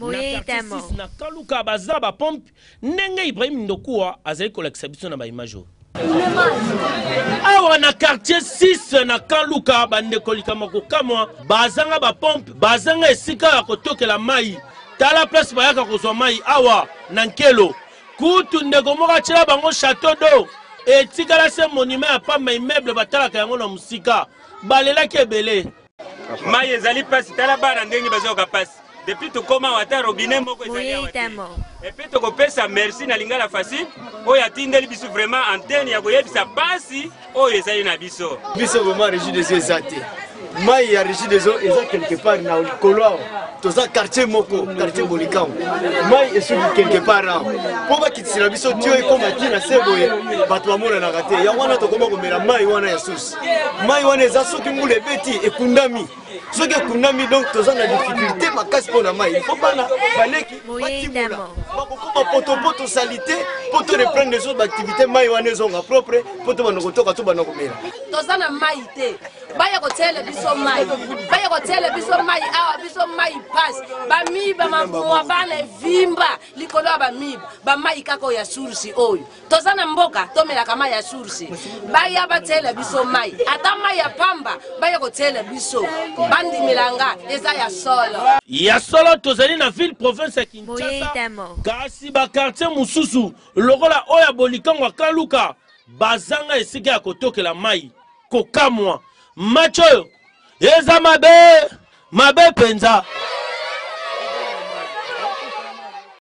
Na quartier 6 na Kaluka baza ba pompe ndenge Ibrahim Ndokuwa azali kolakisa biso na ba image oyo. Awa na quartier 6 na Kaluka bandeko likambo kokamwa bazanga ba pompe bazanga esika ya kotokela mai tala place bayaka kozwa mai awa na nkelo kutu ndeko moko atyela bango chateau d'eau etikala se monument ya pamba immeuble batalaka yango na mosika balelaki ebele Mai ezali pasi, tala bana ndenge bazoyoka pasi. Depuis tokoma awa ata robinet moko ezali awa te. Et puis tokopesa merci na Lingala Facile oyo atindeli biso vraiment antenne ya koyebisa pasi oyo ezali na biso. Biso vraiment régie des eaux eza te. Mai ya régie des eaux eza quelque part na likolo awa. Toza quartier moko, quartier Bolikango. Mai esuki quelque part awa. Mpo bakitisela biso tio ekoma ti na se boye, bato bamonanaka te. Yango wana tokoma komela mai wana ya source. Mai wana eza soki mbula ebeti ekundami, soki ekundami donc toza na difficulté makasi mpo na mai. Il faut bana baleki batimola bakokoma potopoto salite mpo to reprendre les autres activités, mai wana ezonga propre mpo tobanda kotoka, tobanda komela. Toza na mai te, baya kotiela biso mai, baya kotiela biso mai awa, biso mai pasi, bamiba mamua bana evimba likolo ya bamiba, bamai kaka oyo ya source oyo. Toza na mboka tomelaka mai ya source, baya batiela biso mai, ata mai ya pamba baya kotiela biso, bandimela nga eza ya solo. Ya solo tozali na ville province ya Kinshasa, kasi ba quartier mosusu lokola oyo ya Bolikango ya Kaluka bazanga esika ya kotokela mai. Kokamwa, match oyo eza mabe mabe mpenza.